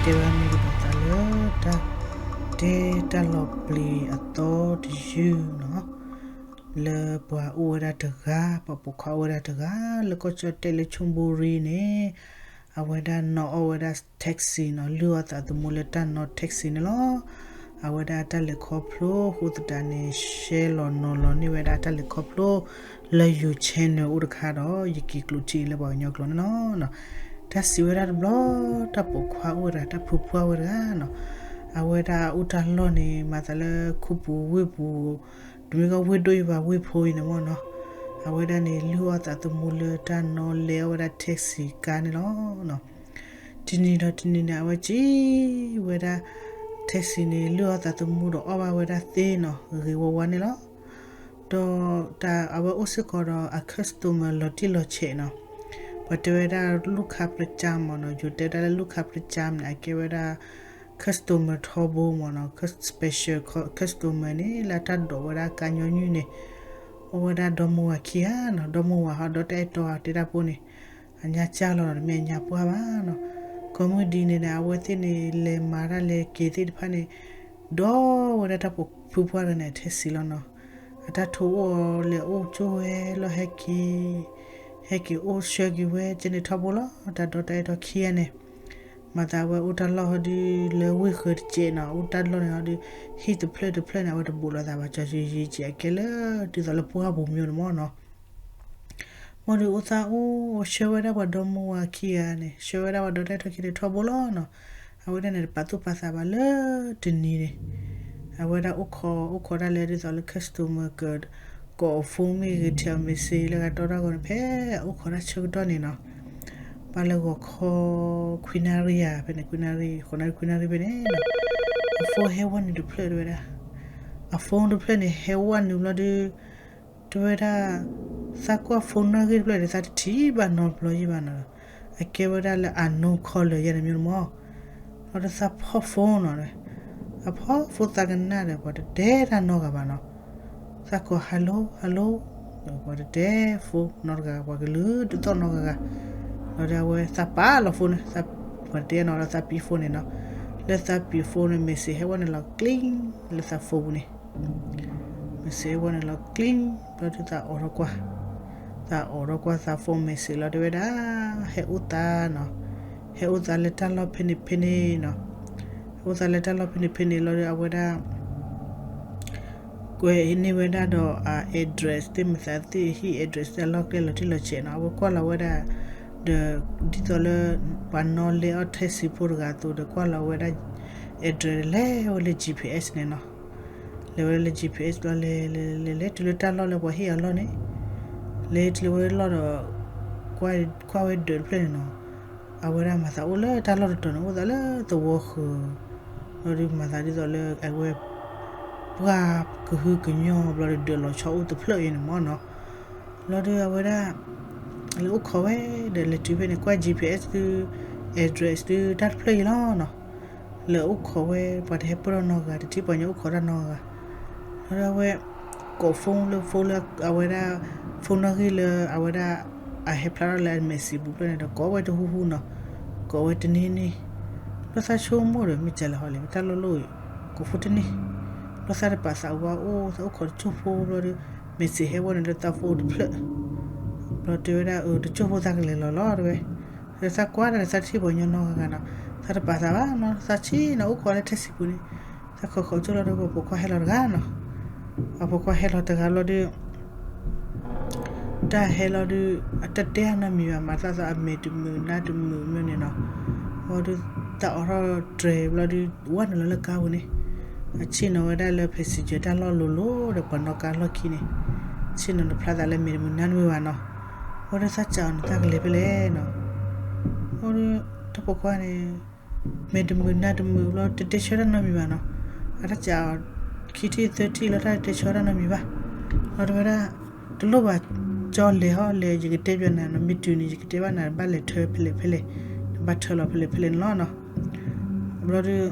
တဲဝဲမ့ၢ်ကဒီးသးလၢတၢ်တဲတၢ်လီၤပျံၤအသီတယုၢ်နီၤ, လၢပှၤအိၣ်ဝဲဒၣ်တဂၤ, ပှၤပိာ်ခွါအိၣ်ဝဲဒၣ်တဂၤ လၢကီၢ်ကၠီၣ်တဲၣ်လၢ Chonburi န့ၣ်, အဝဲဒၣ်နီၣ်အီၣ်ဝဲဒၣ် taxi နီၤ, လုၢ်အီၣ်သးသမူလၢတၢ်နီၣ် taxi န့ၣ်လီၤ. အဝဲဒၣ်တၢ်လဲၤခီဖျိအဃိသတးန့ၣ် ရှဲလီၤနီၤလီၤန့ၢ်ဝဲဒၣ်တၢ်လဲၤခီဖျိ လၢယိၤ channel အိၣ်တခါဒီး ယက့ၤကျိးထံၣ်လၢပှၤကညီကျိာ်န့ၣ်လီၤ. တၢ်စံးဝဲဒၣ်တဘျီ, တၢ်ပိာ်ခွါအိၣ်ဝဲဒၣ် တၢ်ဖုပှၢ်ဝဲတဂၤနီၤ, အဝဲဒၣ်အအိၣ်တၢ်လီၢ်န့ၣ် မၤသးလၢခူပူၤဝ့ၢ်ပူၤ, တမ့ၢ်ကီၢ်ဝ့ၢ်ဒိၣ်ယဘၣ် ဝ့ၢ်ဖိအံၤန့ၣ်မ့ၢ်နီၤ, အဝဲဒၣ်န့ၣ် လုၢ်အီၣ်သးသမူလၢတၢ်နီၣ် လဲၤအီၣ်ဝဲဒၣ် taxi ကါန့ၣ်လီၤ. တနံၤဒီးတနံၤန့ၣ် အဝဲစံးဝဲဒၣ် taxi န့ၣ် လုၢ်အီၣ်သးသမူဒီးအီၣ်ဘၣ်ဝဲဒၣ်သ့နီၤ ဂ့ၤဝါဝါန့ၣ်လီၤ. ဒီးတၢ်အဝဲအိၣ်စ့ၢ်ကီးဒီးအ customer လီၤတံၢ်လီၤဆဲးနီၤ, ပှၤတဲဝဲဒၣ် ลูกค้าประจำ မ့ၢ်နီၤ, ယိၤတဲဝဲဒၣ်လၢ ลูกค้าประจำ န့ၣ် အကဲဝဲဒၣ် customer ထီဘိမ့ၢ်နီၤ, special customer န့ၣ် လၢတၢ်ဒိးဝဲဒၣ်ကါညီနုၢ်န့ၣ်, အိၣ်ဝဲဒၣ်ဒီမါဝၤခံဂၤနီၤ, ဒီမါဝၤဟီဒီးတၢ်အဲၣ်တီအီၤတဲတၢ်ဖိန့ၣ်, အညါကၢ်လီၤဒီးတမ့ၢ်အညါပှၢ်ဘၣ်နီၤ, ကိးမုၢ်ဒ်န့ၣ်န့ၣ် အဝဲသ့ၣ်န့ၣ် လဲၤမၤတၢ်လဲၤက့ၤသ့ၣ်တဖၣ်န့ၣ် ဒီးဝဲဒၣ်တၢ်ပိာ်ဖုပှၢ်တဂၤန့ၣ် အ taxi လီၤနီၤ, အတၢ်ထိၣ်အိၣ်အီၤလဲၤအိၣ်ကၠိဝဲလီၤဟဲက့ၤ, ဟဲက့ၤအိၣ်ဆှၢက့ၤဝဲကဲန့ၣ်ထီဘိလီၤ, တၢ်ဒီတၢ်အဲၣ်တီခံဂၤန့ၣ်, မၤသးဝဲအိၣ်တၢ်လီၢ်ဟီဒီး လၢဝ့ၢ်ဃၢၤတစဲးနီၤ, အိၣ်တၢ်လီၢ်န့ၣ်ဟီဒီး ဟံၣ်တဖျၢၣ်တဖျၢၣ်န့ၣ် အဝဲတဘူးလိာ်သးဘၣ်, ကၠီယံၤယံၤကဲလၢ ဒ်သိးလၢပှၢ်ပူၤမ့ၢ်န့ၣ်မ့ၢ်နီၤ မ့ၢ်ဒီးအိၣ်သးအိၣ်ဆှၢဝဲဒၣ်ပှၤဒီမါဝၤခံဂၤန့ၣ်, ဆှၢဝဲဒၣ်ပှၤဒီတၢ်အဲၣ်တီခံဂၤန့ၣ်ထီဘိလီၤနီၤ, အဝဲဒၣ်န့ၣ်တပာ်သူၣ်ပာ်သးဘၣ်လၢတနံၤန့ၣ်, အဝဲဒၣ်အိၣ်ခိးအိၣ်ခိးတၢ်လၢဒ်သိးလၢ customer က ကိး phone မ့ၢ်ဂ့ၤ ထဲး message လၢဂၤတီတၢ်ဂီၤန့ၣ် ဖဲအအိၣ်ခိးတၢ်ဆၢကတီၢ်န့ၣ်နီၤ, ဘၣ်လၢဂီၤခီ ခွံနၣ်ရံၣ်ဧါ, ဖဲန့ၣ် ခွံနၣ်ရံၣ်, ဃိးနၣ်ရံၣ် ခွံနၣ်ရံၣ်ဖဲန့ၣ်နီၤ, အ phone ဟဲဝဲနုာ်တဖျၢၣ်တဲဝဲဒၣ်, အ phone တဖျၢၣ်န့ၣ် ဟဲဝဲနုာ်ဘျီဒီး တဲဝဲဒၣ်, သးကွၢ် phone နီၣ်ဂံၢ်တဖျၢၣ်ဒီး သးတထံၣ်ဘၣ်နီတဘျီယံၤဘၣ်နီၤ, အကဲဝဲဒၣ်လၢ unknown caller ယၤန့ၣ်မ့ၢ်မ့ၢ်, ဘျီဒီးသးဖီၣ် phone နီၤ, အဖီၣ် phone သးကနၣ်ဒီး ပှၤတတဲတၢ်နီတဂၤဘၣ်နီၤ, သးကိး hello hello ပှၤတတဲ phone နီတဂၤ, ပှၤကလုာ်ဒူၣ်သီၣ်နီတဂၤဂၤ, ဘျီဒီးအဝဲသးပာ်လီၤ phone န့ၣ်, ပှၤတတဲနီၤဒီးသးပံ phone န့ၣ်နီၤ, လၢသးပံ phone န့ၣ် message ဟဲဝဲနုာ်လီၤ cling လၢသး phone ပူၤန့ၣ် message ဟဲဝဲနုာ်လီၤ cling ဘျီဒီးသးအိးထီၣ်ကွၢ်, သးအိးထီၣ်ကွၢ်သး phone message လီၤတဲဝဲဒၣ်, ဟဲအိၣ်သးနီၤ, ဟဲအိၣ်သးလၢတၢ်လီၢ်ဖဲန့ၣ်ဖဲန့ၣ်နီၤ, ဟဲအိၣ်သးလၢတၢ်လီၢ်ဖဲန့ၣ်ဖဲန့ၣ်လီၤဒီးအဝဲဒၣ် ကွဲးန့ၢ်ဝဲဒၣ်ဒီးအ address သ့ၣ်မသးသ့ၣ်ဟံၣ် address သ့ၣ်အလီၢ်ကျဲလီၤတံၢ်လီၤဆဲးနီၤ, အဝဲကွၢ်လီၤဝဲဒၣ်, ဒီးဒ်သိးလၢ ပှၤနီၣ်လဲအီၣ် taxi ဖိတဂၤအသိးဒီးကွၢ်လီၤဝဲဒၣ် address လဲၤဝဲလၢ GPS န့ၣ်နီၤ, လဲၤဝဲလၢ GPS လီၤ လဲၤလဲၤလဲၤလဲၤတုၤလၢတၢ်လီၢ်လၢပှၤဟ့ၣ်အီၤလီၢ်န့ၣ်, လဲၤတုၤလၢဝဲလီၢ်ဒီး ကွၢ်ဝဲဒၢးတဖျၢၣ်န့ၣ်နီၤ, အဝဲဒၣ်မၤသးအိၣ်လၢတၢ်လီၢ်တတီၤန့ၣ် အိၣ်သးလၢသဝီဃၢၤ, ဘျီဒီးမၤသးဒ်သိးလၢအဝဲ ပှၢ်ကဟုကညီၢ်ဘျီဒီးဒၢးလီၤဆီအိၣ်တဖျၢၣ်အံၤန့ၣ်မ့ၢ်နီၤ, ဘျီဒီးအဝဲဒၣ် လဲၤအိၣ်ခိးဝဲ ဒီးလဲၤတုၤဖဲန့ၣ် ကွၢ် GPS ဒုး address ဒုး တၢ်တဖျၢၣ်အံၤလီၤနီၤ, လဲၤအိၣ်ခိးဝဲ ပှၤတဟဲပၢၢ်ထီၣ်နီတဂၤ တထံၣ်ပှၤညီအိၣ်ခိးတၢ်နီတဂၤ, ဘျီဒီးအဝဲ ကိး phone လၢ phone လၢအဝဲဒၣ် phone နီၣ်ဂံၢ်လၢအဝဲဒၣ် အဟဲဖျါထီၣ်လၢအ message ပူၤဖျၢၣ်န့ၣ်ဒီး ကိးဝဲတဟူဟူနီၤ, ကိးဝဲတန့ၢ်န့ၢ်, ဘျီသးဆိကမိၣ်ဒီး မ့ၢ်ကလဲၤဟီလဲၣ် မ့ၢ်တၢ်လိၣ်လိၣ်အံၤ, ကိး phone တန့ၢ်, ဘျီသးတပာ်သးဝဲအိၣ် သးအိၣ်ခိးတကၠိၢ်ဖိဘျီဒီး message ဟဲဝဲန့ၣ်လၢသး phone တဖျၢၣ်, ဘျီတဲဝဲဒၣ် အၢ တကၠိၢ်ဖိသးကလဲၤလီၤလီၤတဲဝဲ, ဒီးသးကွၢ်တၢ်ဒီးသးတထံၣ်ပှၤညီနီတဂၤဂၤနီၤ, သးတပာ်သးဘၣ်နီၤ, သးဆ့ၣ်နီၤအိၣ်ခိးလၢ taxi ပူၤန့ၣ်, သးခိးခိးကၠိၢ်လီၤဒီးပှၤပိာ်ခွါဟဲလီၤတဂၤနီၤ, ပှၤပိာ်ခွါဟဲလီၤတဂၤဘျီဒီး တၢ်ဟဲလီၤဒုး အတတဲအနီတမံၤဘၣ် မၤသးသးအမဲာ်တမုာ်နါတမုာ်မ့ၢ်န့ၣ်နီၤ, ဘျီဒီး သးအိးထီၣ်တြဲၤဘျီဒီး ဝဲနုာ်လီၤလၢကါပူၤန့ၣ်, အဆ့ၣ်နီၤဝဲဒၣ်လၢ passenger တၢ်လီၢ်လိၤလိၤဒီးပှၤနီၣ်ကါလီၢ်ခံန့ၣ်, ဆ့ၣ်နီၤတဖျါသးလၢမဲာ်တမုာ်နါတမုာ်ဘၣ်နီၤ, ဘျီဒီးသးစံးအီၤန့ၣ် သးကလဲၤဖဲလဲၣ်နီၤ, ဘျီဒီး တၢ်ပိာ်ခွါန့ၣ် မဲာ်တမုာ်နါတမုာ်ဘျီ တတဲဆၢတၢ်နီတမံၤဘၣ်နီၤ, အတၢ်စံးအီၤ ခံထံၣ်သၢထံၣ်လီၤ တၢ်တတဲဆၢတၢ်နီတမံၤဘၣ်, ဘျီတဲဝဲဒၣ် တလိၣ်ဘၣ် ကၠီလဲၤဟီလဲၤ ယကတဲပျီနၤနီၤ, မ့ၢ်တုၤန့ၣ် ယကတဲဘၣ်နၤ ဘၣ်လဲၤထၢဖဲလဲၣ်ဖဲလဲၣ်, ဘၣ်ထၢလီၤဖဲလဲၣ်ဖဲလဲၣ်န့ၣ်လီၤနီၤ, ဘျီဒီး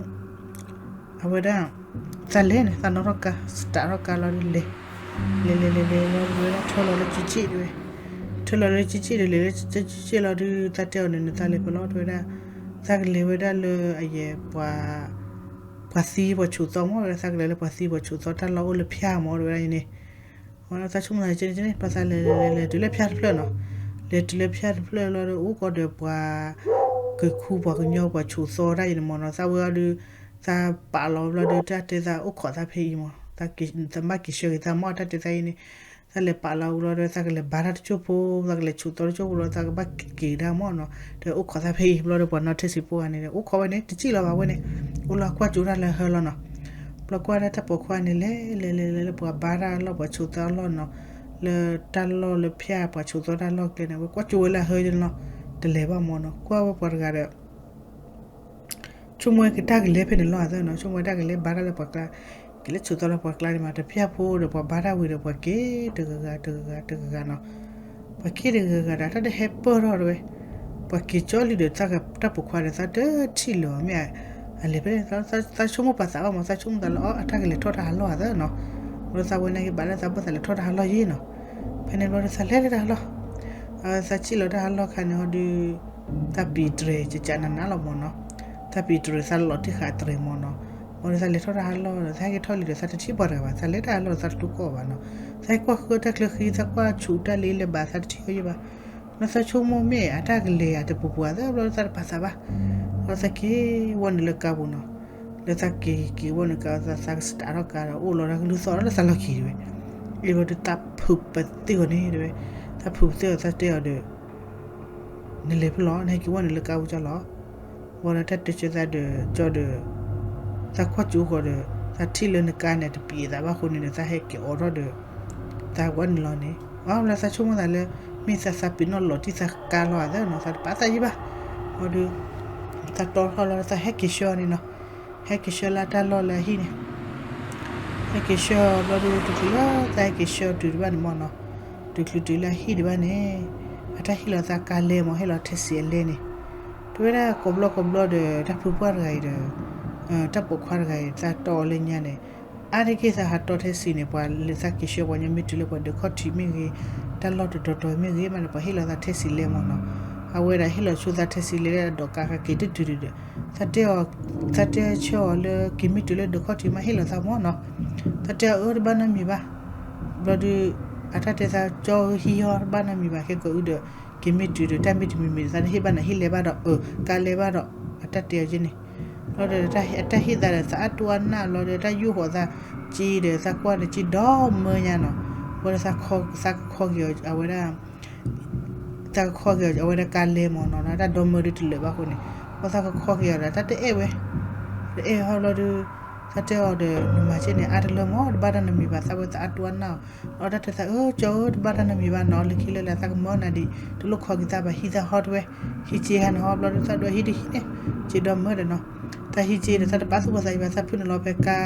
အဝဲဒၣ် သးလဲၤန့ၣ် သးနီၣ်ထီၣ်ကါ start ထီၣ်ကါလီၤဒီးလဲၤ, လဲၤလဲၤလဲၤလဲၤလီၤ တဲဝဲဒၣ်ထၢလီၤလၢကၠ့ကၠ့ၣ်တဲဝဲ, ထၢလီၤလၢကၠ့ကၠ့ၣ်ဒီး လဲၤလၢကၠ့ကၠ့ၣ်လီၤဒီး သးတဲအီၤန့ၣ် နသးလဲၤဖဲလဲၣ်တဲဝဲဒၣ်, သ သးကလဲၤဝဲဒၣ်လၢအယဲၢ် ပှၤသံပှၤဆူးသီမး, သးကလဲၤလၢပှၤသံပှၤဆူးသီတၢ်လီၢ်အိၣ်လၢဖၠၣ်မး တဲဝဲဒၣ်အံၤန့ၣ်, သးဆိကမိၣ်သးန့ၣ် ပှၤသးလဲၤလဲၤလဲၤတုၤလၢဖၠၣ်တဖျၢၣ်နီၤ, လဲၤတုၤလၢဖၠၣ်တဖျၢၣ်လီၤဒီး အိၣ်ကီးဒီးပှၤ က့ၤခူပှၤကညီပှၤဆူးသီတၢ်အံၤန့ၣ်မးနီၤ, သးဝဲအီၤဒီး သးပာ်လီၤဘျီဒီး တၢ်တဲသးအိၣ်ခိးသးဖဲအံၤမး, သးဘၣ်က့ၤဆှၢက့ၤသးမး တၢ်တဲသးအံၤန့ၣ်, သးလဲၤပာ်လီၤဘျီဒီး သးကလဲၤဘါတၢ်တစိၢ်ဖိ, သးကလဲၤဆူးသီတစိၢ်ဖိလီၤ, သးကဘၣ်က့ၤဒၣ်မးနီၤ, ဒီးအိၣ်ခိးသးဖဲအံၤဘျီဒီး ပှၤနီၣ်ထဲစံးဖိဂၤန့ၣ်ဒီး အိၣ်ခိးဝဲန့ၣ် တစံၣ်လီၤဘၣ်ဝဲန့ၣ်, အိၣ်လီၤကွၢ်ကၠိတၢ်လၢဟၢလီၤနီၤ, ဘျီကွၢ်ဒၣ်တၢ်ပိာ်ခွါန့ၣ် လဲၤလဲၤလဲၤလဲၤလၢပှၤဘါတၢ်အလီၢ် ပှၤဆူးသီအလီၢ်နီၤ, လၢတၢ်လီၢ်လၢဖၠၣ်ပှၤဆူးသီတၢ်လီၢ်ကျဲန့ၣ် ဝဲကွၢ်ကၠိဝဲလၢအဟၢန့ၣ်လီၤ, တလဲၤဘၣ်မးနီၤ, ကွၢ်ဝဲပှၤတဂၤဒီး ဆိကမိၣ်ဝဲက့ၤတၢ်ကလဲၤဖဲန့ၣ်လီၤအသးနီၤ, ဆိကမိၣ်ဝဲတၢ်ကလဲၤဘါတၢ်လၢပှၤကျါ, က့ၤလၢဆူးသီလၢပှၤကျါန့ၣ်မး တဖၠၣ်ဖိဒီးပှၤဘါတၢ်ဝံၤဒီး ပှၤက့ၤတဂၤဂၤတဂၤဂၤတဂၤဂၤနီၤ, ပှၤက့ၤတဂၤဂၤဒီး တၢ်တဟဲပၢၢ်ထီၣ်တဝဲ, ပှၤက့ၤကၠီလံဒီး တၢ်ပိာ်ခွါဒီး သးတထံၣ်လၢၤ မ့ၢ်အလဲၤဖဲန့ၣ်, သးဆိကမိၣ်ပာ်သးဘၣ်မး, သးဆိကမိၣ်သးလၢအီၤ အတၢ်ကလဲၤထီၣ်တၢ်ဟးလီၢ်အသးနီၤ, ဘျီသးဝဲန့ၣ်က့ၤဘၣ်လၢသးဘၣ်သးလဲၤထီၣ်တၢ်ဟးလီၢ်ယ့ၣ်နီၤ, ဖဲန့ၣ်ဘျီဒီး သးလဲၤလၢတၢ်ဟးလီၢ် သးစံၣ်လီၤတၢ်ဟးလီၢ်ခါန့ၣ်ဟီဒီး သးပံာ်တြဲၤကကနးနးလီၤမးနီၤ, သးပံာ်တြဲၤသးလီၤတံၢ်ဃာ်တြဲၤမးနီၤ, ဘျီဒီးသးလဲၤထီၣ်တၢ်ဟးလီၢ်ဒီး သးဟဲက့ၤထီၣ်လံဒီး သးတထံၣ်ပှၤတဂၤဘၣ်, သးလဲၤတၢ်ဟးလီၢ်ဒီး သးတတူၢ်ကီၢ်ဘၣ်နီၤ, သးဟဲကွၢ်ဃုတၢ်ချၢဃံ သးကွၢ်ဆူးတၢ်လံလဲၤဘၣ် သးတထံၣ်အီၤယ့ၣ်ဘၣ်, ဘျီသးဆိကမိၣ်မ့ၢ်အတၢ်ကလဲၤဧါတပူၤပူၤဧါသၢ ဘျီဒီးသးတပာ်သးဘၣ်, ဘျီသးက့ၤဝီနုာ်လၢကါပူၤနီၤ, လၢသးက့ၤက့ၤဝီနုာ်ကါ သးကစတးထီၣ်ကါဒီး အိၣ်လီၤတၢ်ကလုၢ်သီၣ်လၢသးလီၢ်ခံတဝဲ, အ့ၣ်ဘျီဒီး သးဖုးပသ့ၣ်ဂီၤန့ၣ်တဝဲ, သးဖုးပသ့ၣ်ဂီၤ သးတဲအီၤဒီး နလဲၤဖဲလဲၣ် နဟဲက့ၤဝီနုာ်လၢကါပူၤကၠီလီၤ, ဘျီဒီးတၢ်တဲဆၢသးဒီးကၠီဒီး သးကွၢ်ကၠိဃီၤဒီး သးထံၣ်လၢနကါန့ၣ် တပံာ်သးဘၣ်ဃိန့ၣ်ဒီး သးဟဲက့ၤအိးထီၣ်ဒီး သးဝီနုာ်လီၤန့ၣ်, အဘျီသးဆိကမိၣ်သးလၢ မ့ၢ်သးသးပ့ၤနီၣ်လီၤတံၢ်သးကါလီၤအသးနီၤ, သးတပာ်သးယ့ၣ်ဘၣ်, ဘျီဒီး သးတီထီၣ်လီၤ သးဟဲက့ၤဆှၢအီၤန့ၣ်နီၤ, ဟဲက့ၤဆှၢလၢတၢ်လီၢ်လၢအဟံၣ်န့ၣ် ဟဲက့ၤဆှၢအီၤဘျီဒီး တချုးလၢသးဟဲက့ၤဆှၢအီၤတုၤတဘၣ်န့ၣ်မ့ၢ်နီၤ, တချုးတုၤလၢအဟံၣ်တဘၣ်န့ၣ်, အတၢ်ဟ့ၣ်လီၤသးကါလဲမ့ၢ် ဟ့ၣ်လီၤထဲစံးအလဲန့ၣ်, တဲဝဲဒၣ်ကိးဘျီကိးဘျီဒီး တၢ်ဖုပှၢ်တဂၤအံၤဒီး တၢ်ပိာ်ခွါတဂၤအံၤ သးတီအီၤလၢညါန့ၣ်, အါတက့ၢ်သးဟးတီထဲစံးန့ၣ် ပှၤလၢသးက့ၤဆှၢပှၤညီမ့ၢ်တုၤလၢပှၤဒုးခီၣ်ထံးမ့ၢ်ဂ့ၤ, တၢ်လီၢ်တတီၤတီၤမ့ၢ်ဂ့ၤမးန့ၣ် ပှၤဟ့ၣ်လီၤသးထဲစံးလဲမ့ၢ်နီၤ, အဝဲဒၣ်ဟ့ၣ်လီၤဆိသးထဲစံးလဲလၢအဒိးကါခါက့ၤတတုၤတုၤဒီး, သးတဲအီၤ, သးတဲဆၢအီၤလၢက့ၤမ့ၢ်တုၤလၢဒုးခီၣ်ထံးမး ဟ့ၣ်လီၤသးမ့ၢ်နီၤ, သးတဲအီၤအၢတဘၣ်နီတမံၤဘၣ်, ဘျီဒီး အတၢ်တဲသးကၠီဧၢဟံးဟီတဘၣ်နီတမံၤဘၣ် ခဲကိးအုဒီး က့ၤမ့ၢ်တုၤဒီး တၢ်မ့ၢ်တမံၤမံၤဒီး သးတဟ့ၣ်ဘၣ်နၤဟံၣ်လဲဘၣ်ဒီး အၢ ကါလဲဘၣ်ဒီး အတၢ်တဲအီၤက့န့ၣ်, ဘျီဒီး အတၢ်ဟ့ၣ်သးဒီး သးအါတူၢ်အါနၢ်ဘျီဒီး တၢ်ယူၢ်ဃီၤသးက့ဒီး သးကွၢ်ဒီးက့ဒီမၢညါနီၤ, ဘျီဒီး သးကခီက့ၤအီၤအဝဲဒၣ် သးကခီက့ၤအီၤအဝဲဒၣ်ကါလဲမ့ၢ်နီၤ, တၢ်ဒီမၢဒုးတလၢာ်ဘၣ်အဃိန့ၣ်, ဘျီသးကခီက့ၤအီၤဒီး တၢ်တအဲၣ်ဝဲ, တအဲၣ်ဝဲဟီဘျီဒီး သးတဲအီၤဒီး နမၤက့န့ၣ် အါတလၢမ့ၢ် တဘၣ်တၢ်နီတမံၤဘၣ် သးဝဲသးအါတူၢ်အါနၢ်အီၤ, ဒီးတၢ်တဲသးအၢ ကၠီဧၢ တဘၣ်တၢ်နီတမံၤဘၣ်နီၤ လၢခံလၢလဲၤ သးကမၢနၤဒံး တလိၣ်ခီက့ၤသးဘၣ် ဟံးသးဟီတဝဲ, ဟံးက့ဟါန့ၣ်ဟီဘျီဒီး သးဒွးဟံးတဟံးန့ၣ်, က့ဒီမၢဒီးနီၤ, သးဟံးက့ဒီး သးတပာ်သူၣ်ပာ်သးယံၤဘၣ် သးဖုန့ၣ်လီၤဖဲကါ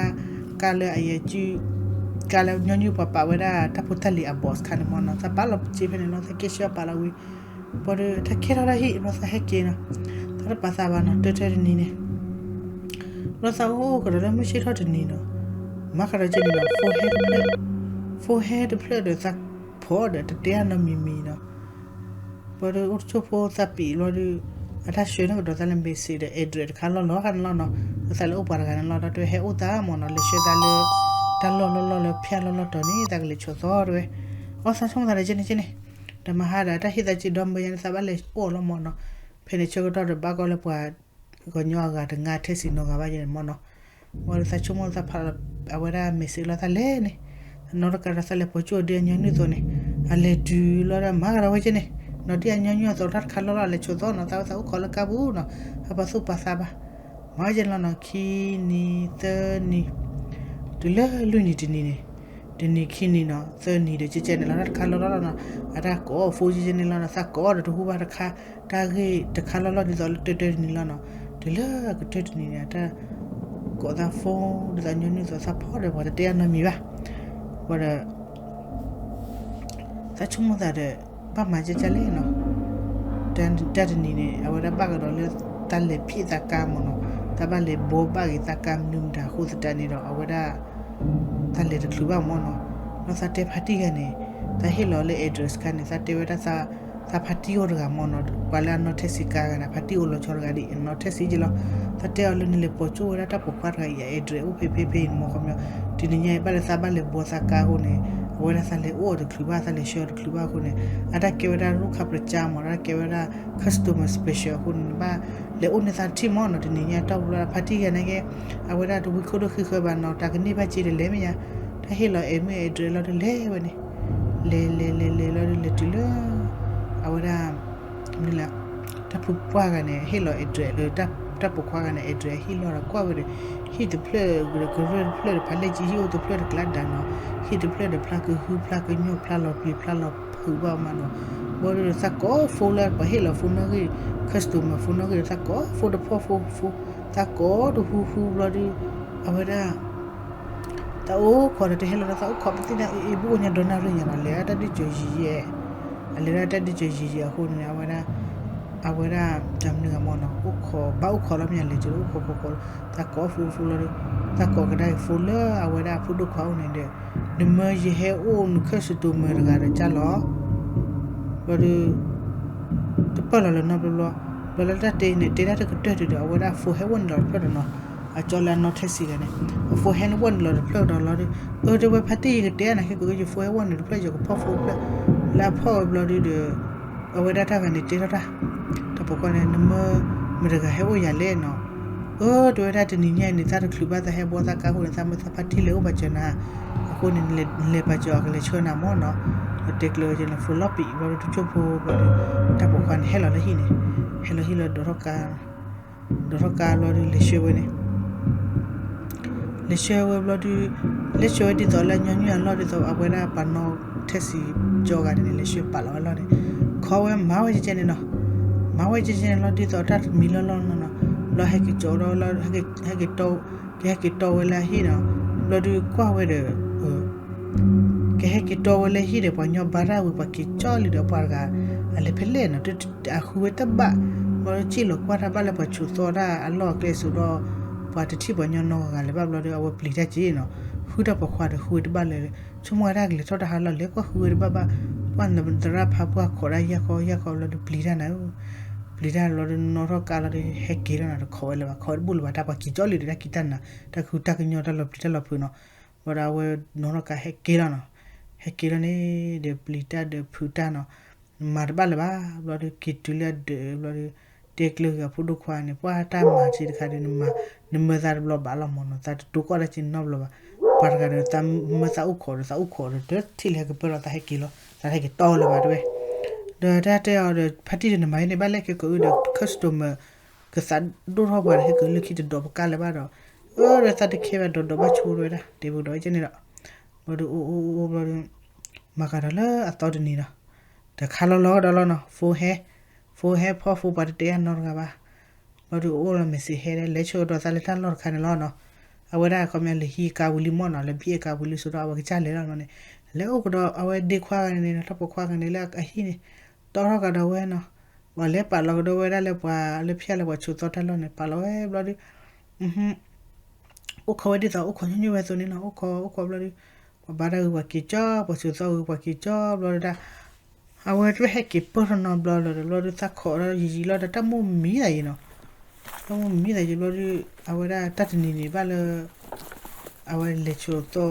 ကါလၢအယဲၢ် ကါလၢညီနုၢ်ပှၤပာ်ဝဲဒၣ် တၢ်ဖိတၢ်လံၤအ box ခါန့ၣ်မ့ၢ်နီၤ, သးပာ်လီၤက့ဖဲန့ၣ်လီၤ သးက့ဆှၢပာ်လီၤဝံၤ, ဘျီဒီး တၢ်ကဲထီၣ်တၢ်ဟံၣ် ဘျီသးဟဲက့ၤနီၤ, သးတပာ်သးဘၣ်နီၤ တၢတၢတနံၤန့ၣ် ဘျီသးအိၣ်ကဒီးလၢမုၢ်ဆ့ၣ်ထီၣ်တနံၤနီၤ, မၤဃးဒီးက့န့ၣ်နီၤ ဖိဟဲတဖျၢၣ်, ဖိဟဲတဖျၢၣ်ဒီး သးဖီဒီးတတဲအနီတမံၤမံၤနီၤ, ဘျီဒီး အိၣ်တဆိၣ်ဖိသးပံာ်ဘျီဒီး အတၢ်ဆှၢန့ၢ်ကဒီးသးလၢ message ဒီး address တခါလီၤလီၤခါန့ၣ်လီၤနီၤ, ဒီးသးလဲၤအိၣ်ပှၤတဂၤန့ၣ်လီၤ ဒီးတဟဲအိၣ်သးမ့ၢ်နီၤ လဲၤဆှၢသးလၢ တၢ်လီၢ်လီၢ်လီၢ်လၢဖၠၣ်လီၢ်လီၢ်တီၤန့ၣ် သးကလဲၤဆိးသီတဝဲ, အီသးဆိကမိၣ်သးဒီးက့န့ၣ်က့န့ၣ်, ဒီးမဟါဒီးတၢ်ဟ့ၣ်သးက့ဒီမၢယါန့ၣ် သးဘၣ်လဲၤအိၣ်လီၤမ့ၢ်နီၤ, ဖဲန့ၣ်ဆၢကတီၢ်ဒီးဘၣ်ကီလၢပှၤ ကညီအဂၤတငါထဲစံးနီၤဂၤဘၣ်ယဲန့ၣ်မ့ၢ်နီၤ, ဘျီဒီးသးဆိကမိၣ်သးဖးလီၤ အဝဲဒၣ် message လီၤသးလဲၤန့ၣ်, နီတကးဒီးသးလဲၤပိာ်ကၠိဒ့အညီနုၢ်သိးန့ၣ်, အလဲၤတုၤလီၤဒီးမၤကဒီးဝဲက့န့ၣ်, နီၤဒ့အညီနုၢ်အသိးတၢ်တခါလီၢ်လီၢ်အလဲၤဆိးသီနီၤ သးဝဲသးအိၣ်ခိးလၢကါပူၤနီၤ, သးပာ်သူၣ်ပာ်သးဘၣ်, မၤဝဲက့န့ၣ်လီၤနီၤ ခံနံၤသၢနံၤ, တုၤလၢလွံၢ်နံၤတနံၤန့ၣ်, တနံၤခံနံၤနီၤ သၢနံၤဒီးကဲကဲန့ၣ်လီၤ တၢ်တခါလီၢ်လီၢ်လီၤနီၤ, အတၢ်ကိးအီၤ phone ကဲကဲန့ၣ်လီၤနီၤ သးကိးအီၤဒီးတဟူဘၣ်တခါ, တၢ်ဂ့ၢ်တခါလီၢ်လီၢ်ဒ်သိးလၢတၢတၢတနံၤလီၤနီၤ, တုၤလၢကတၢၢ်တနံၤန့ၣ် အတၢ်ကိးသး phone ဒ်သိးညီနုၢ်သိးသးဖီဒီးပှၤတတဲအနီတမံၤဘၣ်, ဘၣ်ဒီး သးဆိကမိၣ်သးဒီး ဘၣ်မၤကဲကဲလဲၣ်နီၤ, တၢ်တနံၤန့ၣ် အဝဲဒၣ်ဘၣ်ကဒီးလၢ တၢ်လဲၤဖံးသးကါမ့ၢ်နီၤ, တၢ်ဘၣ်လဲၤဘိးဘၣ်က့ၤသးကါမနုၤမတၤအဃိသတးန့ၣ်ဒီး အဝဲဒၣ် တၢ်လဲၤတချုးဘၣ်မ့ၢ်နီၤ, ဒီးသးတဲဖါတံၢ်ဂၤန့ၣ် သးဟ့ၣ်လီၤလၢ address ခါန့ၣ် သးတဲဝဲဒၣ်သး သးဖါတံၢ်အိၣ်တဂၤမ့ၢ်နီၤ, ပှၤလၢအနီၣ်ထဲစံးကါဂၤန့ၣ် ဖါတံၢ်အိၣ်လီၤဆီတဂၤဒ်အနီၣ်ထဲစံးက့လီၤ. သးတဲအီၤလၢနလဲၤပိာ်ကၠိဝဲဒၣ်တၢ်ပိာ်ခွါတဂၤအံၤ အ address အိၣ်ဖဲဖဲဖဲအံၤန့ၣ်မ့ၢ်ခီပညီ, တနံၤညါအံၤ ဘၣ်လၢသးဘၣ်လဲၤဘှီသးကါအဃိန့ၣ် အဝဲဒၣ်သးလဲၤအိၣ်အီၤတချုးဘၣ် သးလဲၤဆှၢအီၤတချုးဘၣ်အဃိန့ၣ် အတၢ်ကဲဝဲဒၣ် ရူခါပြကၠါ မ့ၢ် တၢ်ကဲဝဲဒၣ် customer special အဃိန့ၣ် နဘၣ်လဲၤအိၣ်န့ၢ်သးတထံၣ်မ့ၢ်နီၤ. တနံၤညါတၢ်ပူၤလီၤ ဖါတံၢ်ဂၤန့ၣ်က့ အဝဲဒၣ်တဝံခိၣ်ဒိၣ်ဃံဃၢဘၣ်နီၤ တၢ်ကန့ၢ်ဘၣ်က့တလဲၤမ့ၢ်ညါ, တၢ်ဟ့ၣ်လီၤ အဲ မ့ၢ် address လီၤတလဲၤဝဲန့ၣ်, လဲၤလဲၤလဲၤလဲၤလီၤဒီးလဲၤတုၤလၢ အဝဲဒၣ် မနုၤလဲၣ်, တၢ်ဖုပှၢ်ဂၤန့ၣ် ဟ့ၣ်လီၤ address လၢ တၢ်ပိာ်ခွါဂၤန့ၣ် address ဟ့ၣ်လီၤဒီးကွၢ်ဝဲဒီး ဟံၣ်တဖျၢၣ်ဒီးကရၢၢ်တဖျၢၣ်ဒီး ဖးလဲၢ်ကံဟံၣ်အိၣ်တဖျၢၣ်တကျါဒၣ်နီၤ, ဟံၣ်တဖျၢၣ်ဒီးဖျါကဟုဖျါကညီၣ်ဖျါလီၤပျံၤဖျါလီၤဖုးဘၣ်မးနီၤ, ဘျီဒီးသးကိး phone လၢပှၤဟ့ၣ်လီၤ phone နီၣ်ဂံၢ် customer phone နီၣ်ဂံၢ်ဒီး သးကိး phone တဖီ phone phone သးကိးတဟူဟူဘျီဒီး အဝဲဒၣ် သးအိၣ်ခိးဒီးတဟဲလီၤဒီးသးအိၣ်ခိး ပသ့ၣ်ညါအ့ၣ်အ့ၣ် ဘူးအိၣ်ညါဒီးနၣ်ရံၣ်ညါနီၤ လဲၤဒၣ်တၢ်ဒုးကၠီၤယံၤယဲၢ်, အလဲၤဒၣ်တၢ်ဒုးကၠီၤယံၤယဲၢ်အဃိန့ၣ် အဝဲဒၣ် အဝဲဒၣ် တၢ်မနုၤဂၤမ့ၢ်နီၤ အိၣ်ခိး ဘၣ်အိၣ်ခိးလီၤမ့ၢ်ညါလဲၤကၠီၤအိၣ်ခိးခိးခိးလီၤ သးကိး phone phone လီၤဒီး သးကိးကဒါအံၤ phone လၢအဝဲဒၣ်အဖိဒိၣ်ခွါအိၣ်န့ၣ်ဒီး နမၢယဟဲအိၣ်န customer တဂၤဒီးကၢ်လီၤ ဘျီဒီး တပၢၢ်လီၤလၢၤနီတဘျီဘျီ, ဘျီလၢတၢ်တဲန့ၣ် တဲတၢ်တကတၢၢ်တုၤဒီး အဝဲဒၣ် phone ဟဲဝီန့ၣ်လီၤတဖျၢၣ်ဒီးနီၤ, အကၠီလၢအနီၣ်ထဲစံးဂၤန့ၣ် အ phone ဟဲဝီန့ၣ်လီၤတဖျၢၣ်ဒီးလီၤဒီး အၢ တဲဝဲဖါတံၢ်ယကတဲနၤခဲကိးက့ ယ phone ဟဲဝီန့ၣ်တဖျၢၣ် ယကဖီၣ် phone တဖျၢၣ် လၢအဖီၣ်ဝဲဘျီဒီး အဝဲဒၣ်တၢ်ဂၤန့ၣ်တဲထီၣ်တၢ်, တၢ်ပိာ်ခွါန့ၣ် နမၢ မတၤတဂၤဟဲအိၣ်ယၤလဲၣ်နီၤ, အၢ တဲဝဲဒၣ်တနံၤညါအံၤန့ၣ် သးတချုးဘၣ်သးဟဲဘှီသးကါအဃိန့ၣ် သးမၢသးဖါတံၢ်လဲၤအိၣ်ပာ်စၢၤနၤ, အဃိန့ၣ် နလဲၤပာ်စၢၤအီၤကလဲၤဆှၢနၤမ့ၢ်နီၤ, ဒီးတဲကျၢၤဝဲကန့ၣ် phone လီၤပံာ်ဘျီဒီးတကၠိၢ်ဖိဘျီဒီး တၢ်ပိာ်ခွါန့ၣ်ဟဲလီၤလၢဟံၣ်န့ၣ်, ဟဲလီၤဟံၣ်လီၤဒိးထီၣ်ကါ ဒိးထီၣ်ကါဘျီဒီး လဲၤဆှၢဝဲန့ၣ်, လဲၤဆှၢဝဲဘျီဒီး လဲၤဆှၢဝဲဒ်သိးလၢညီနုၢ်အလီၢ်ဒ်သိး အဝဲဒၣ်ပှၤနီၣ်ထဲစံးကၠီဂၤန့ၣ်န့ၣ် လဲၤဆှၢပာ်လီၤဝဲလီၢ်န့ၣ်, ခိးဝဲမၤဝဲကဲကဲန့ၣ်နီၤ, မၤဝဲကဲကဲန့ၣ်လီၤ ဒ်သိးတၢ်တမံၤလီၢ်လီၢ်နီၤနီၤ, ဘျီဟဲက့ၤကၠီဒီး ဟဲက့ၤ ကဟဲက့ၤတီဝဲလၢအဟံၣ်နီၤ, ဘျီဒီးကွၢ်ဝဲဒီး ကဟဲက့ၤတီဝဲလၢဟံၣ်ဒီး ပှၤညီဘါတၢ်ဝံၤ ပှၤက့ၤကၠီလံဒီးပှၤတဂၤ အလဲၤဖဲလဲၣ်နီၤ, အဃုဝဲတဘၣ်, ဘျီဒီးစံၣ်လီၤကွၢ်တၢ်ဘၣ်လၢပှၤဆိးသီတၢ်အလီၢ်အကျဲစိဒီး ပှၤတထံၣ်ပှၤညီနီတဂၤလၢၤဘၣ်ဘျီဒီး အဝဲပျံၤတၢ်က့ၤနီၤ, ဃုတၢ်ပိာ်ခွါဒီးဃုဝဲတဘၣ်လၢၤ, ဆိကမိၣ်ဝဲဒၣ်ကလဲၤထီၣ်တၢ်ဟးလီၢ်လဲၤကွၢ်ဃုဝဲတဘၣ်ဘၣ်, ပှၤသရၣ်ဖးပှၢ်ခိးဒၣ်ယၢ်ခီယၢ်ခီဘျီဒီးပျံၤတၢ်နၤ, ပျံၤတၢ်ဘျီဒီးနီၣ်ထီၣ်ကါလီၤဒီး ဟဲက့ၤလီၤနၤ တခိးဝဲလၢၤဘၣ် ခိးဝဲတဘူၣ်လၢၤဘၣ် တၢ်ပှၤက့ၤကၠီလံဒီးတၢ်က့ၤတၢ်နၤ တၢ်ဃုတၢ်ကညီတၢ်လီၤပျံၤတၢ်လီၤဖုးနီၤ, ဘျီဒီးအဝဲနီၣ်ထီၣ်ကါဟဲက့ၤလီၤနီၤ, ဟဲက့ၤလီၤန့ၣ်ဒီးပျံၤတၢ်ဒီးဖုးတၢ်နီၤ, မၤတဘၣ်လၢၤဘၣ်, ဘျီဒီးက့ၤတုၤလၢအဒၢးဘျီဒီး တဲကျၢၤဂၤဖိဒိၣ်ခွါန့ၣ် ပှၤတၢ်မၤစ့တခါဒီး နမၤ နမၢသးတဘျီဘၣ်လီၤမ့ၢ်နီၤ, သးတတိၤကီၢ်တၢ်စ့နီတဘျီဘၣ်, ပှၤတဂၤဒီးသးမၢသးအိၣ်ခိးဒီးသးအိၣ်ခိးဒီး တထံၣ်လၢဟဲကပၢၢ်လီၤ သးဟဲက့ၤလီၤ သးတဟဲက့ၤတီဝဲလၢၤဘၣ်တဲဝဲ, ဒီးတၢ်တဲအီၤဒီး ဖါတံၢ်ဒီးနမၤယဲန့ၣ်ဘၣ်လဲၣ်ခဲကိးအုဒီး customer ကသးဒိၣ်ထီၣ်ပှၤဒီးဟဲက့ၤလၢခံတဒိးပကါလၢၤဘၣ်ဒီး, အၢ ဒီးသးတခဲဘၣ်ဒီး ဒိးဘၣ်ဆိဝဲဒၣ် တဲပူၤဒီးကဲန့ၣ်ဒီး ဘျီဒီးအိၣ်အိၣ်အိၣ်ဘျီဒီး မၤကဒီးလၢအသီတနံၤဒီး တခါလီၤလီၤကဒီးလီၤနီၤ, phone ဟဲ, phone ဟဲဖီ phone ပှၤတတဲအါနီတဂၤဘၣ်, ဘျီဒီးအိၣ်လီၤ message ဟဲဒီး လဲၤဆှၢကဒီးသးလၢတၢ်လီၢ်တခါန့ၣ်လီၤနီၤ, အဝဲဒၣ်ခီပညီလဲၤဟံးကါဝံၤလံမ့ၢ်နီၤ လဲၤဘံၣ်အကါဝံၤလံဆိဒီး အဝဲကစၢ်လဲၤလီၤနီၤန့ၣ်, လဲၤအိၣ်ကဒီး အဝဲဒ့ခွါဂၤန့ၣ် တၢ်ပိာ်ခွါဂၤန့ၣ်လၢအဟံၣ်န့ၣ်, တီထီၣ်ကဒီးဝဲနီၤ, ပှၤလဲၤပာ်လီၤကဒီးဝဲဒၣ်လၢပှၤလၢဖၠၣ်လၢပှၤဆိးသီတၢ်လီၢ်န့ၣ် ပာ်လီၤဝဲဘျီဒီး အိၣ်ခိးဝဲဒ်သိးအိၣ်ခိးညီနုၢ်ဝဲအသိးန့ၣ်နီၤ, အိၣ်ခိးအိၣ်ခိးဘျီဒီး ပှၤဘါတၢ်ဂ့ၤပှၤက့ၤကၠီ ပှၤဆိးသီဂ့ၤပှၤက့ၤကၠီဘျီဒီး အဝဲတဟဲက့ၤပၢၢ်ထီၣ်နီတဘျီလၢၤဒီး ဘျီဒီးသးခိးဒီးယံာ်ယံာ်လီၤဒီး တၢ်မိၣ်မံၤသးယံာ်နီၤ, တၢ်မိၣ်မံၤသးယံာ်ဘျီဒီး အဝဲဒၣ်တၢ်တနံၤန့ၣ်ဘၣ်လၢ အဝဲလဲၤဆိးသီ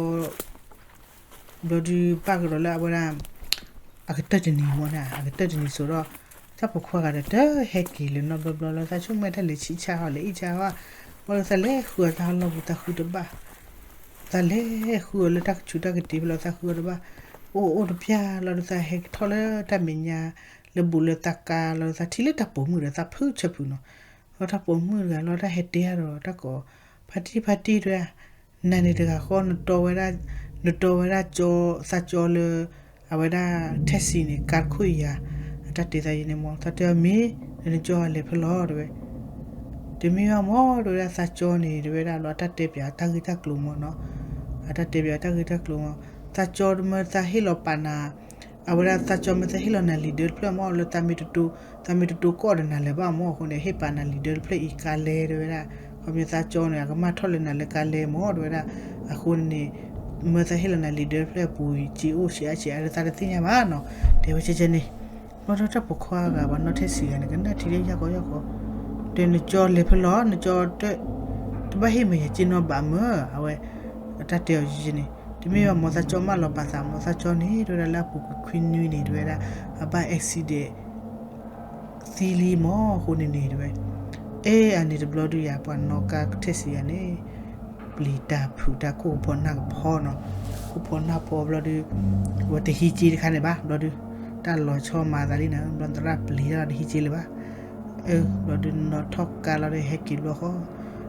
ဘျီဒီးဘၣ်ကဒီးလၢအဝဲဒၣ် အကတၢၢ်တနံၤမ့ၢ်န့ၣ် အကတၢၢ်တနံၤဆိးဒီး တၢ်ပိာ်ခွါဂၤဒီးတဟဲက့ၤလၢၤနီတဘျီဘျီလၢ သးဆိကမိၣ်တၢ်လဲၤဆံၣ်ဆါဟီလဲၤအံၣ်ဆါဟီ, ဘျီဒီးသးလဲၤဃုအီၤတၢ်ဟးလီၢ်ပူၤ သးဃုတဘၣ်, သးလဲၤဃုအီၤလၢတၢ်ကဆူးတၢ်ကတ့ၤဘျီ သးဃုအီၤတဘၣ်, အိၣ်အိၣ်တပျၢ်လီၤဒီး သးဟဲကထီၣ်လၢတၢ်မဲာ်ညါ လၢဘူးလၢသးကါလီၤဒီး သးထံၣ်လၢတၢ်ပိာ်မုၣ်ဒီး သးဖုဆၢဖုနီၤ, လီၤတၢ်ပိာ်မုၣ်တဂၤလီၤ တၢ်ဟဲတဲအါဒီးတၢ်ကိး ဖါတံၢ်ဖါတံၢ်တဲဝဲဒၣ် နၤန့ၣ်တဂၤဃီ နတီဝဲဒၣ် နတီဝဲဒၣ်ကၠီ သးကၠီလၢ အဝဲဒၣ် taxi န့ၣ် ကါတခိၣ်အံၤယၤ, အတၢ်တဲသးယံာ်န့ၣ်မ့ၢ် သးတဲအီၤမ့ၢ် နကၠီလဲၤဖဲလဲၣ်တဲဝဲ, တမ့ၢ်ဘၣ်မ့ၢ် တဲဝဲဒၣ် သးကၠီန့ၣ် တဲဝဲဒၣ်လီၤ အတၢ်တဲပၠးတၢ်ဂ့ၢ်တၢ်ကျိၤမ့ၢ်နီၤ, အတၢ်တဲပၠးတၢ်ဂ့ၢ်တၢ်ကျိၤမ့ၢ် သးကၠီမ့ၢ်သးဟ့ၣ်လီၤပာ်နၤ အဝဲဒၣ်သးကၠီမ့ၢ်သးဟ့ၣ်လီၤနၤလံာ်ဒၢတဖျၢၣ်မ့ၢ်လၢ သးမ့ၢ်တတိၤကီၢ်ဒီးနၤလၢၤဘၣ်မ့ၢ်အဃိန့ၣ် ဟ့ၣ်ပာ်နၤလံာ်ဒၢတဖျၢၣ်အံၤ ကါလဲတဲဝဲဒၣ်, ခီပညီသးကၠီန့ၣ် အကမၢ်ထီၣ်လၢနၤလၢကါလဲမ့ၢ်တဲဝဲဒၣ်, အဃိန့ၣ် မ့ၢ်သးဟ့ၣ်လီၤနၤလံာ်ဒၢတဖျၢၣ်အပူၤအံၤ စ့အိၣ်စ့အါစ့အါလၢသးတသ့ၣ်ညါဘၣ်နီၤ, တဲဝဲကဲကဲန့ၣ်, ဘျီဒီးတၢ်ပိာ်ခွါဂၤ ပှၤနီၣ်ထဲစံးဂၤန့ၣ် ကနၣ်ထံၣ်လၢယၢ်ကီယၢ်ကီ, ဒီးနကၠီလဲၤဖဲလဲၣ် နကၠီ, တဘၣ်ဟ့ၣ်မ့ၢ်ယက့နီၢ်ဘၣ်မၢ, အဝဲ, အတၢ်တဲအီၤယဲန့ၣ် တမ့ၢ်ဘၣ် မိၢ်သးကၠီမၢလီၤပာ်သး, မိၢ်သးကၠီန့ၣ် တဲဝဲဒၣ်လၢအပူၤကွံာ်ခွံနွံန့ၣ် တဲဝဲဒၣ်, အဘၣ် accident သံလံမၢ်အဃိန့ၣ်န့ၣ် တဲဝဲ, အဲအန့ၣ်တဘျီဒုးယၤ ပှၤနီၣ်ကါထဲစံးဂၤန့ၣ် ပျံၤတၢ်ဖုးတၢ်ခိၣ်ဖီနၢ်ကဖီနီၤ, ခိၣ်ဖီနၢ်ဖီဘျီဒုး, ဝဲတဟံးက့တခါန့ၣ်ဘၣ် ဘျီဒုး, တၢ်လီၤဆီမၤသးလံန့ၣ် ဘျီသရၣ်ပျံၤတၢ်လီၤတဟံးက့လၢၤဘၣ်, အၢ, ဘျီဒုးနီၣ်ထီၣ်ကါလီၤဒီးဟဲက့ၤဘျီဃီ,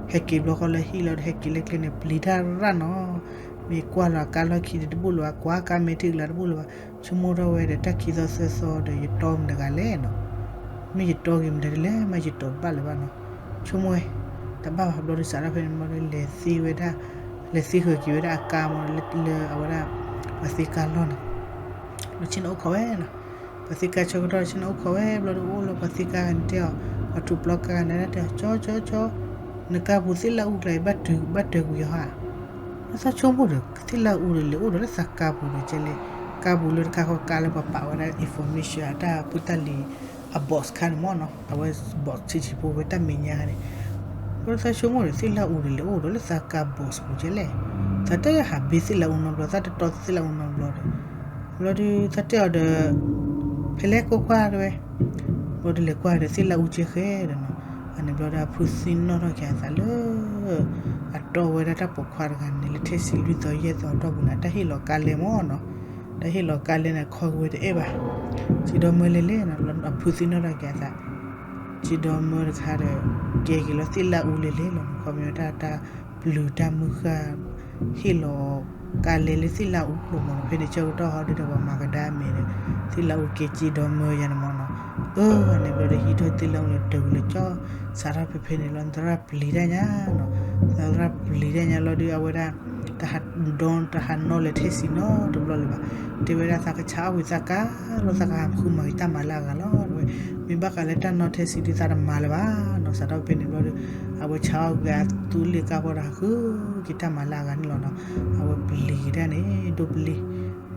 ဟဲက့ၤဘျီဃီလၢဟံၣ်လီၤဒီးဟဲက့ၤလၢကျဲန့ၣ် ပျံၤတၢ်ရၣ်နီၤ, မ့ၢ်ကွၢ်လီၤအကါလီၢ်ခံဒီးတဘူၣ်လၢၤဘၣ် ကွၢ်ကါမဲာ်ထံကလၤတဘူၣ်လၢၤဘၣ်, ဆိကမိၣ်ထီၣ်ဝဲဒီးတၢ်ခံသီသၢသီဒီးယတီမတၤတဂၤလဲၣ်နီၤ, မ့ၢ်ယတီက့ၤမတၤဒ်လဲၣ် မ့ၢ်ယတီတဘၣ်လၢၤဘၣ်နီၤ, ဆိကမိၣ်ဝဲ, တဘၣ်ဘၣ်ဘျီဒုးစးထီၣ်ဖဲန့ၣ်ဘျီဒုး လဲၤသ့ဝဲဒၣ်, လဲၤသ့ဃုာ်က့ၤဝဲဒၣ်အကါမၢ်လၢအဝဲဒၣ်, ပှၤသ့ကါလီၢ်န့ၣ်, ဒီးဆ့ၣ်နီၤအိၣ်ခိးဝဲနီၤ, ပှၤသ့ကါဆၢကတီၢ်ဆ့ၣ်နီၤအိၣ်ခိးဝဲဘျီဒုးအိၣ်လၢပှၤသ့ကါဂၤန့ၣ်တဲအီၤ, ပှၤထူးပျီကါဂၤန့ၣ်တဲအီၤ ကၠီကၠီကၠီ, နကါပူၤသ့ၣ်လၢအူကျါအံၤ ဘၣ်တၢၤကွံာ်ယဟါ, လၢသးဆိကမိၣ်ဒီး သ့ၣ်လၢအူဒီးလဲၤအိၣ်ဒီးလၢသးကါပူၤဒီးကဲလဲၣ်, ကါပူၤလၢတခါဃီကါလၢပှၤပာ်ဝဲဒၣ် information အတၢ်ပုၢ်တၢ်လံၤ, အ box ခါန့ၣ်မၢ်နီၤ အဝဲ box ဆံးဆံးဖိဝဲတၢ်မဲာ်ညါန့ၣ်, ဘျီဒုးသးဆိကမိၣ်ဒီး သ့ၣ်လၢအူဒီးလဲၤအိၣ်ဒီးလၢသးကါ box ပူၤကဲလဲၣ်, သးတဟးဘ့သ့ၣ်လၢအူနီတဘျီ သးတတီသ့ၣ်လၢအူနီတဘျီဒီး, ဘျီဒုးသးတဲအီၤဒီး, ဖဲလဲၣ်ကွၢ်ကွၢ်တဲဝဲ, ဘျီဒုးလဲၤကွၢ်ဒီးသ့ၣ်လၢအူကဲဃဲဒီးနီၤ, အန့ၣ်ဘျီဒုးအဖုသံနီၣ်ထီၣ်က့ၤအသးလၢ အတီဝဲဒၣ်တၢ်ပိာ်ခွါတဂၤန့ၣ် လၢထဲစံးလွံၢ်သီယဲၢ်သီအတီၢ်ပူၤန့ၣ် အတၢ်ဟ့ၣ်လီၤကါလဲမၢ်နီၤ, တၢ်ဟ့ၣ်လီၤကါလဲန့ၣ် ခီက့ၤဝဲတအဲၣ်ဘၣ်, စံးဒီမၢလဲၤလဲၣ်နီၤ အဖုသံနီၣ်ထီၣ်က့ၤအသး, စံးဒီမၢတခါဒီး, ကဲက့ၤလီၤသ့ၣ်လၢအူလဲၤလဲၣ်လီၤ ခီပညီတၢ်တၢ်ပျုၤတၢ်မုၢ်ဃၢ် ဟ့ၣ်လီၤကါလဲလၢသ့ၣ်လၢအူလီၤမၢ်နီၤ ဖဲန့ၣ်ဆၢကတီၢ်ဟီဒုဒီးပှၤမၤကဒါမဲာ်ဒီး, သ့ၣ်လၢအူကဲ စံးဒီမၢယၤန့ၣ်မၢ်နီၤ, အၢ န့ၣ်ဘျီဒီးဟံးထီၣ်သ့ၣ်လၢအူလၢတၢၤဝံၤလၢကၠီ, စးထီၣ်ဖဲဖဲန့ၣ်လီၤ သရၣ်ပျံၤတၢ်ညါနီၤ, သရၣ်ပျံၤတၢ်ညါလီၤဒုးအဝဲဒၣ်, တဟးဒီ တဟးနီၣ်လဲၤထဲစံးနီတဘျီလၢၤဘၣ်, တဲဝဲဒၣ်သးကဆါအီၣ်ဝံၤသးကါလီၤ သးကဟးဃုမၤက့ၤတၢ်မၤလၢအဂၤလီၤ, မ့ၢ်ဘၣ်ဃးလၢတၢ်နီၣ်ထဲစံးဒုးသးတမၤလၢၤဘၣ်နီၤ စးထီၣ်ဖဲန့ၣ်ဘျီဒီး, အဝဲဆါအီၣ်က့ၤအသူလ့ၤကါပီၤဒီးဟးဃုက့ၤတၢ်မၤလၢအဂၤန့ၣ်လီၤနီၤ, အဝဲပျံၤက့ၤတၢ်န့ၣ် ဒိၣ်ပလ့ၤ,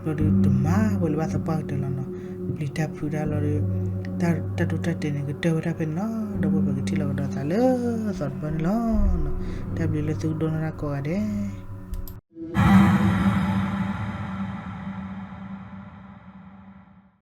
ဘျီဒီးတမၤဝဲလၢၤဘၣ်သပှၢ်ကတၢၢ်လီၤနီၤ, ပျံၤတၢ်ဖုးတၢ်လီၤဒီး, တၢ်တိာ်တၢ်တဲာ်န့ၣ်ကတၢၢ်ဝဲဒၣ်ဖဲန့ၣ်လီၤ ဒီပုၢ်ဝဲၢ်ပကထံၣ်လိာ်ကဒီးသးလၢသီတဘျီန့ၣ်လီၤ, တၢ်ဘျုးလၢသုကဒိကနၣ်တၢ်ကိးဂၤဒဲး